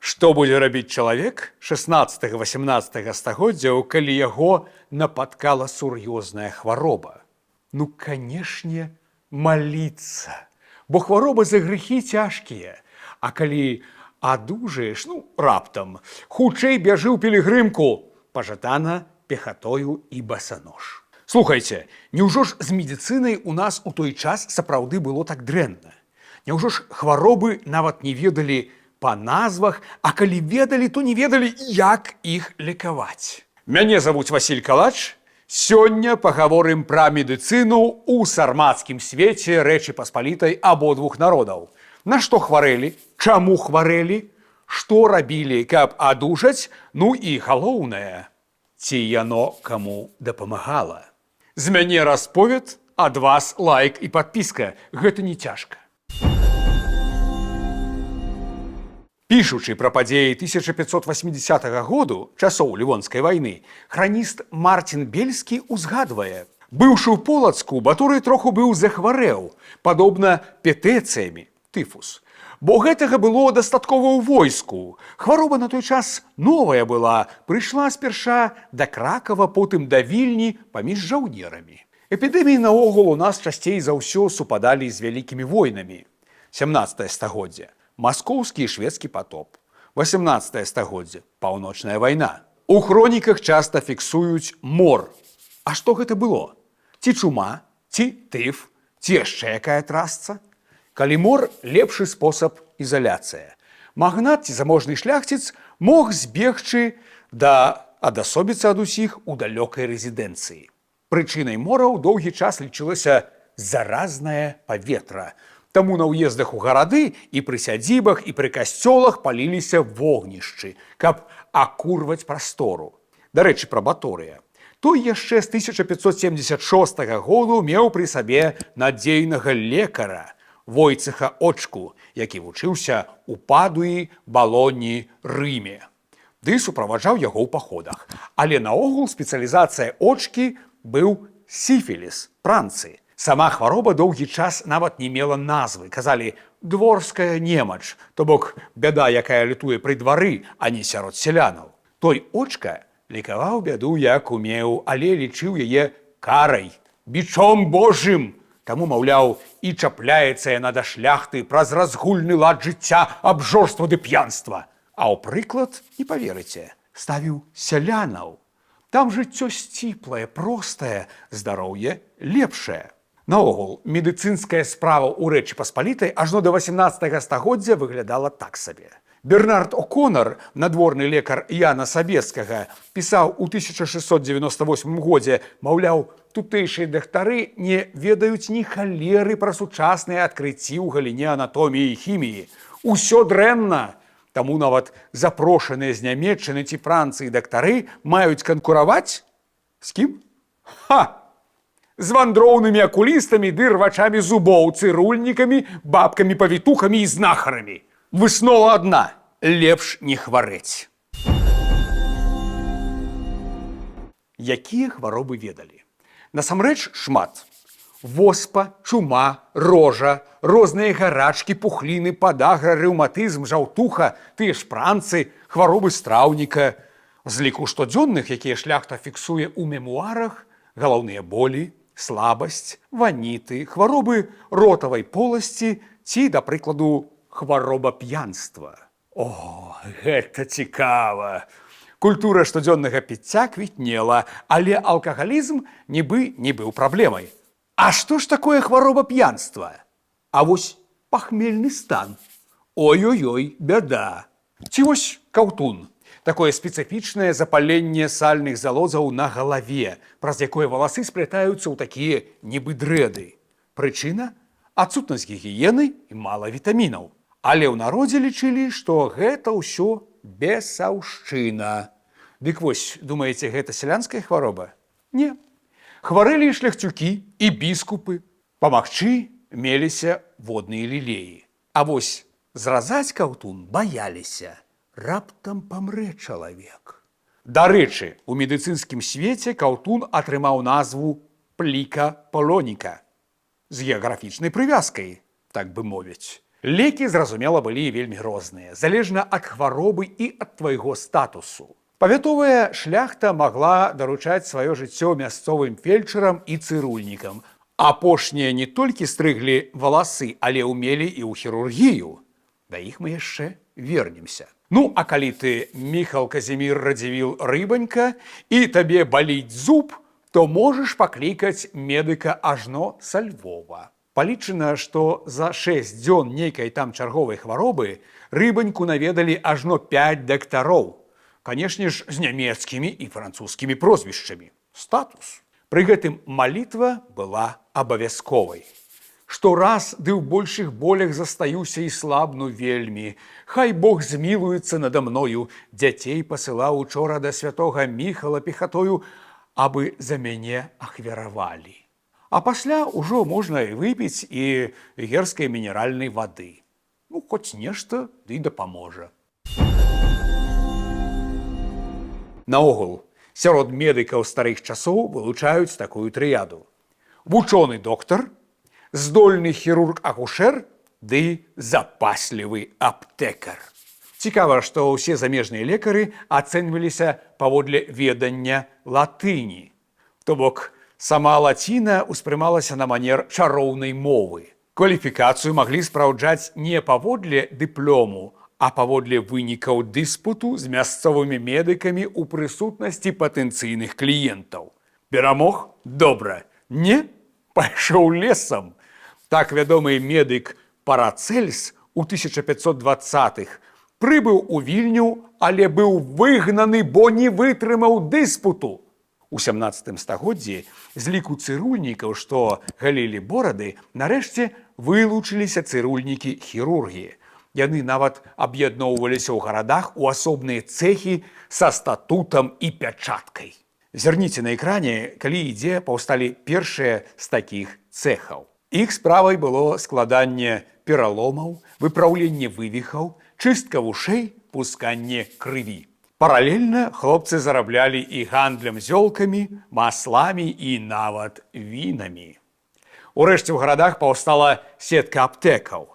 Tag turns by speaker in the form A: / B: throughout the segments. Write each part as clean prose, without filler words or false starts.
A: Што будзе рабіць чалавек 16-18 стагоддзяў, калі яго напаткала сур'ёзная хвароба? Ну, канешне, маліцца. Бо хваробы за грахі цяжкія. А калі адужаеш, ну, раптам, хутчэй бяжы ў пілігрымку, пажадана пехатою і басанож. Слухайце, няўжо ж з медыцынай у нас у той час сапраўды было так дрэнна? Няўжо ж хваробы нават не ведалі па назвах, а калі ведалі, то не ведалі, як іх лекаваць. Мяне завуць Васіль Калач. Сёння пагаворым пра медыцыну ў сармацкім свеце Рэчы Паспалітай абодвух народаў. На што хварэлі, чаму хварэлі, што рабілі, каб адужаць, ну і галоўнае, ці яно каму дапамагала. З мяне расповед, ад вас лайк і падпіска. Гэта не цяжка. Пішучы пра падзеі 1580 году, часоў Лівонскай вайны, храніст Марцін Бельскі узгадвае: Быўшы ў Полацку, Баторый троху быў захварэў, падобна петэцыямі, тыфус. Бо гэтага было дастаткова ў войску. Хвароба на той час новая была, прыйшла спярша да Кракава, потым да Вільні паміж жаўнерамі. Эпідэміі наогул у нас часцей за ўсё супадалі з вялікімі войнамі. 17 стагоддзе. Маскоўскі і шведскі патоп. 18 стагоддзе. Паўночная вайна. У хроніках часта фіксуюць мор. А што гэта было? Ці чума, ці тыф, ці яшчэ якая трасца? Калі мор, лепшы спосаб ізаляцыя. Магнат ці заможны шляхціц мог збегчы да адасобіцца ад усіх у далёкай рэзідэнцыі. Прычынай мораў доўгі час лічылася заразное паветра. Таму на ўездах у гарады і пры сядзібах, і пры касцёлах паліліся вогнішчы, каб акурваць прастору. Дарэчы, пра Баторыя. Той яшчэ з 1576 году меў пры сабе надзейнага лекара Войцеха Очку, які вучыўся ў Падуі, Балоні, Рыме. Ды суправаджаў яго ў паходах. Але наогул спецыялізацыя Очкі быў сіфіліс, пранцы. Сама хвароба доўгі час нават не мела назвы. Казалі: дворская немач, то бок бяда, якая лютуе пры двары, а не сярод сялянаў. Той Очка лекаваў бяду як умеў, але лічыў яе карай, бичом божым. Таму, маўляў, і чапляецца яна да шляхты праз разгульны лад жыцця, абжорства ды п'янства. А ў прыклад, не паверыце, ставіў сялянаў. Там жыццё сціплае, простае, здароўе лепшае. Наогул, медыцынская справа ў Рэчы Паспалітай ажно да 18 стагоддзя выглядала так сабе. Бернард О'Конор, надворны лекар Яна Сабескага, пісаў у 1698 годзе, маўляў, тутэйшыя дактары не ведаюць ні халеры пра сучасныя адкрыцці ў галіне анатоміі і хіміі. Усё дрэнна. Таму нават запрошаныя з Нямеччыны ці Францыі дактары маюць канкураваць з кім? Ха! З вандроўнымі акулістамі ды рвачамі зубоў, цырульнікамі, бабкамі-павітухамі і знахарамі. Выснова адна: лепш не хварэць. Якія хваробы ведалі? Насамрэч шмат. Воспа, чума, рожа, розныя гарачкі, пухліны, падагра, рэўматызм, жаўтуха, тыя ж пранцы, хваробы страўніка. З ліку штодзённых, якія шляхта фіксуе ў мемуарах, галаўныя болі, слабасць, ваніты, хваробы ротавай поласці ці, да прыкладу, хвароба п'янства. О, гэта цікава! Культура штодзённага піцця квітнела, але алкагалізм нібы не быў праблемай. А што ж такое хвароба п'янства? А вось пахмельны стан. Ой-ой-ой, бяда. Ці вось каўтун. Такое спецыфічнае запаленне сальных залозаў на галаве, праз якое валасы сплятаюцца ў такія нібы дрэды. Прычына: адсутнасць гігіены і мала вітамінаў. Але ў народзе лічылі, што гэта ўсё бесаўшчына. Дык вось, думаеце, гэта сялянская хвароба? Не. Хварэлі і шляхцюкі, і біскупы. Памагчы меліся водныя лілеі. А вось зразаць каўтун баяліся. Раптам памрэ чалавек. Дарэчы, у медыцынскім свеце каўтун атрымаў назву пліка полоніка з геаграфічнай прывязкай, так бы мовіць. Лекі, зразумела, былі вельмі розныя, залежна ад хваробы і ад твайго статусу. Павятовая шляхта магла даручаць сваё жыццё мясцовым фельчарам і цырульнікам. Апошнія не толькі стрыглі валасы, але ўмелі і ў хірургію. Да іх мы яшчэ вернемся. Ну, а калі ты Міхал Казімір Радзівіл Рыбанька і табе баліць зуб, то можаш паклікаць медыка ажно са Львова. Палічана, што за 6 дзён нейкай там чарговай хваробы Рыбаньку наведалі ажно 5 дактароў. Канешне ж, з нямецкімі і французскімі прозвішчамі. Статус. Пры гэтым малітва была абавязковай. Што раз ды ў большых болях застаюся і слабну вельмі. Хай Бог змілуецца нада мною, дзяцей пасылаў учора да святога Міхала пехатою, абы за мяне ахвяравалі. А пасля ўжо можна і выпіць і герскай мінеральнай вады. Ну, хоць нешта ды дапаможа. Наогул, сярод медыкаў старых часоў вылучаюць такую трыяду. Вучоны доктар, здольны хірург-акушэр ды запаслівы аптэкар. Цікава, што ўсе замежныя лекары ацэньваліся паводле ведання латыні. То бок, сама лаціна ўспрымалася на манер чароўнай мовы. Кваліфікацыю маглі спраўджаць не паводле дыплому, а паводле вынікаў дыспуту з мясцовымі медыкамі ў прысутнасці патэнцыйных кліентаў. Перамог? Добра. Не? Пайшоў лесам. Так вядомы медык Парацельс у 1520-х прыбыў у Вільню, але быў выгнаны, бо не вытрымаў дыспуту. У 17 стагоддзі з ліку цырульнікаў, што галілі борады, нарэшце вылучыліся цырульнікі-хірургі. Яны нават аб'ядноўваліся ў гарадах у асобныя цэхі са статутам і пячаткай. Зірніце на экране, калі і дзе паўсталі першыя з такіх цэхаў. Іх справай было складанне пераломаў, выпраўленне вывіхаў, чыстка вушэй, пусканне крыві. Паралельна хлопцы зараблялі і гандлем зёлкамі, масламі і нават вінамі. Урэшце ў гарадах паўстала сетка аптэкаў.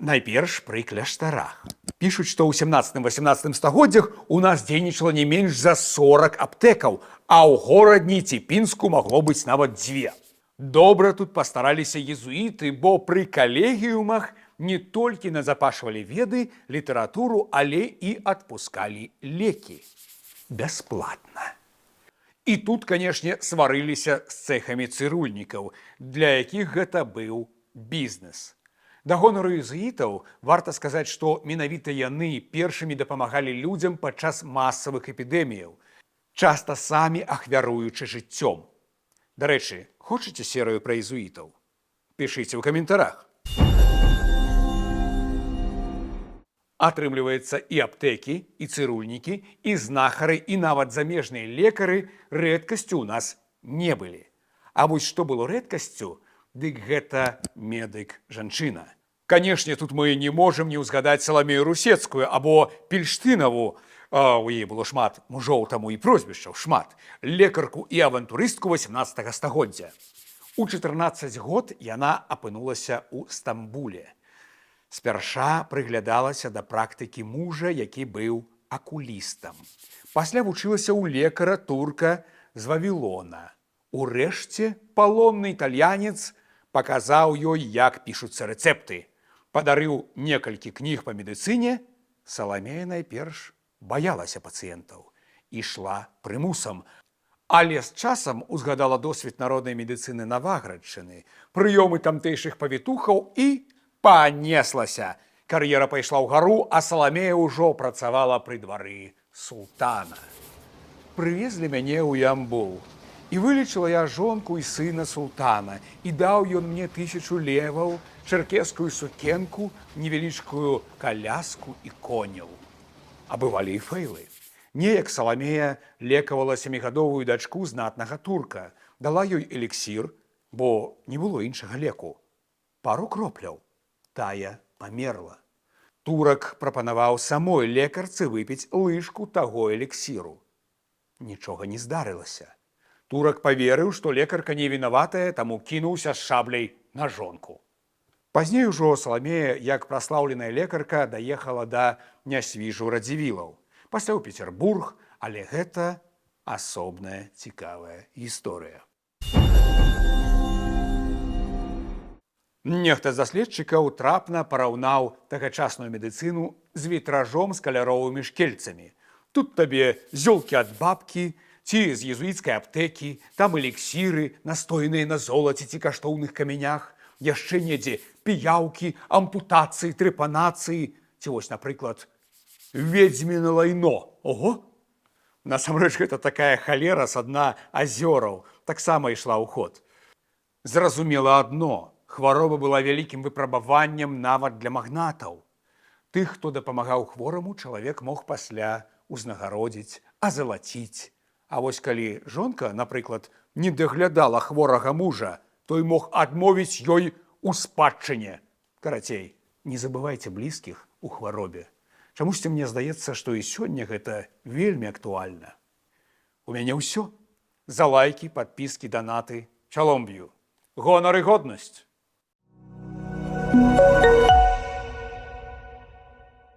A: Найперш пры кляштарах. Пішуць, што ў 17-18 стагоддзях у нас дзейнічала не менш за 40 аптэкаў, а ў Горадні ці Пінску магло быць нават дзве. Добра тут пастараліся езуіты, бо пры калегіумах не толькі назапашвалі веды, літаратуру, але і адпускалі лекі. Бясплатна. І тут, канешне, сварыліся з цэхамі цырульнікаў, для якіх гэта быў бізнес. Да гонару езуітаў варта сказаць, што менавіта яны першымі дапамагалі людзям падчас масавых эпідэміяў, часта самі ахвяруючы жыццём. Дарэчы, хочаце серыю пра езуітаў? Пішыце ў каментарах. Атрымліваецца, і аптэкі, і цырульнікі, і знахары, і нават замежныя лекары рэдкасцю ў нас не былі. А вось што было рэдкасцю, дык гэта медык-жанчына. Канешне, тут мы не можам не ўзгадаць Саламею Русецкую або Пільштынаву, у яе было шмат мужоў, таму і прозвішчаў шмат, лекарку і авантурыстку 18 стагоддзя. У 14 год яна апынулася ў Стамбуле. Спярша прыглядалася да практыкі мужа, які быў акулістам. Пасля вучылася ў лекара турка з Вавілона. Урэшце палонны італьянец паказаў ёй, як пішуцца рэцэпты. Падарыў некалькі кніг па медыцыне. Саламея найперш баялася пацыентаў, ішла прымусам. Але з часам узгадала досвед народнай медыцыны Наваградчыны, прыёмы тамтэйшых павітухаў і панеслася. Кар'ера пайшла ўгару, а Саламея ўжо працавала пры двары султана. Прывезлі мяне ў Ямбул. І вылечыла я жонку і сына султана, і даў ён мне 1000 леваў, чаркескую сукенку, невялічкую каляску і коняў. А бывалі і фэйлы. Неяк Саламея лекавала сямігадовую дачку знатнага турка, дала ёй эліксір, бо не было іншага леку. Пару кропляў. Тая памерла. Турак прапанаваў самой лекарцы выпіць лыжку таго эліксіру. Нічога не здарылася. Турак паверыў, што лекарка не вінаватая, таму кінуўся з шабляй на жонку. Пазней ужо Саламея, як праслаўленая лекарка, даехала да Нясвіжу Радзівілаў. Пасля ў Петербург, але гэта асобная цікавая гісторыя. Нехта з даследчыкаў трапна параўнаў тагачасную медыцыну з вітражом з каляровымі шкельцамі. Тут табе зёлкі ад бабкі ці з езуіцкай аптэкі, там эліксіры, настоеныя на золаце ці каштоўных камянях, яшчэ недзе піяўкі, ампутацыі, трэпанацыі, ці вось, напрыклад, ведзьміна лайно. Ого! Насамрэч гэта такая халера са дна азёраў, таксама ішла ў ход. Зразумела адно, хвароба была вялікім выпрабаваннем нават для магнатаў. Тых, хто дапамагаў хвораму, чалавек мог пасля узнагародзіць, азалаціць. А вось калі жонка, напрыклад, не даглядала хворага мужа, той мог адмовіць ёй у спадчыне. Карацей, не забывайце блізкіх у хваробе. Чамусьці мне здаецца, што і сёння гэта вельмі актуальна. У мяне ўсё. За лайкі, падпіскі, данаты, чалом б'ю. Гонар і годнасць.